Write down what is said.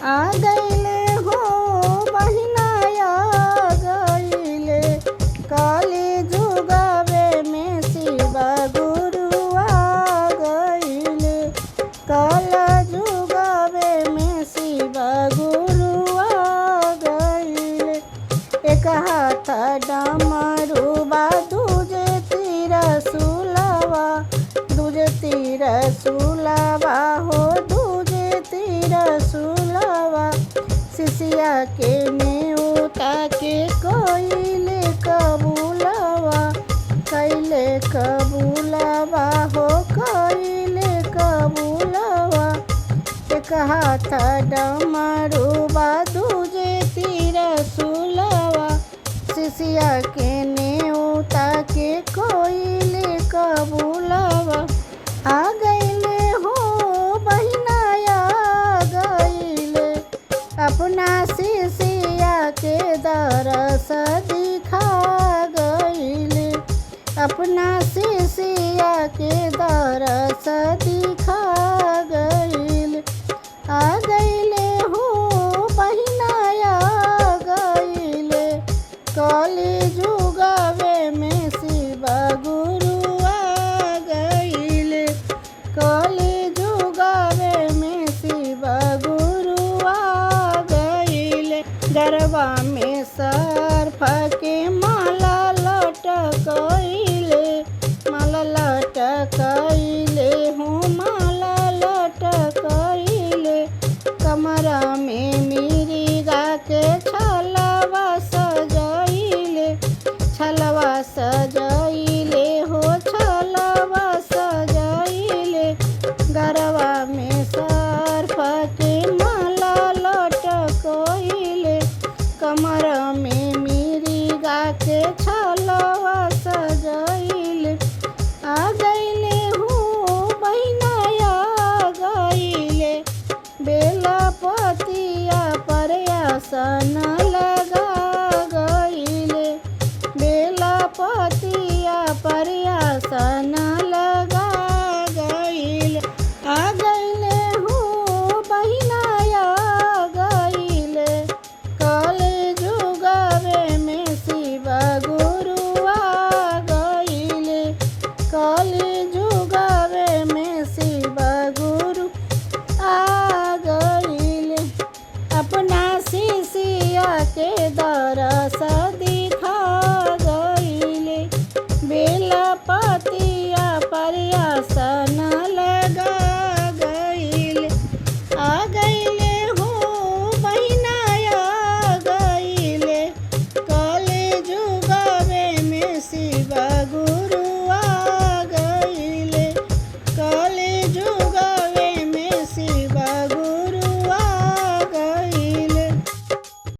आ गईले हो बहिना आ गईले, काली जुगावे में शिवा गुरु आ गईले, काला जुगावे में शिवा गुरु आ गईले। एक हाथ डमरुबा दूजे तीर सुलवा, दूजे तीर सुलवा हो दूजे तीर सुलवा। सिसिया के नेउता के कोइले कबूलवा, कैले कबूलवा हो कैले कबूलवा। एक हाथ डमरुबा दूजे तीर सुलवा, सिसिया के नेउता के कोइले कबूलवा। आ गईले हो बहिना आ गईले, अपना सिसिया के दरस दिखा गईले, अपना सिसिया के दरस दिखा गईले। आ गईले हो बहिना आ गईले, कली जुगावे में शिवा गुरु आ गईले, कली जुगावे में शिवा गुरु आ गईले। गरबा में सर्फ के माला लटकइले, माला लटकइले हो माला लटकइले। कमरा में मिरिगा के छलवा सजइले, छलवा सजइले हो छलवा सजइले। गरबा में सर्फ के माला लटकइले, कमर में मिरिगा के छलवा सजइले। आ गईले हो बहिना आ गईले, बेलपतिया पर आसन लगा गईले, बेलपतिया पर आसन लगा गईले। आ गईले हो बहिना आ गईले, कली जुगावे में शिवा गुरु आ गईले, कली जुगावे में शिवा गुरु आ गईले। अपना सिसिया के दरस दिखा गईले, बेलपतिया पर आसन लगा गईले। आ गईले हो बहिना आ गईले, कली जुगावे में शिवा गुरु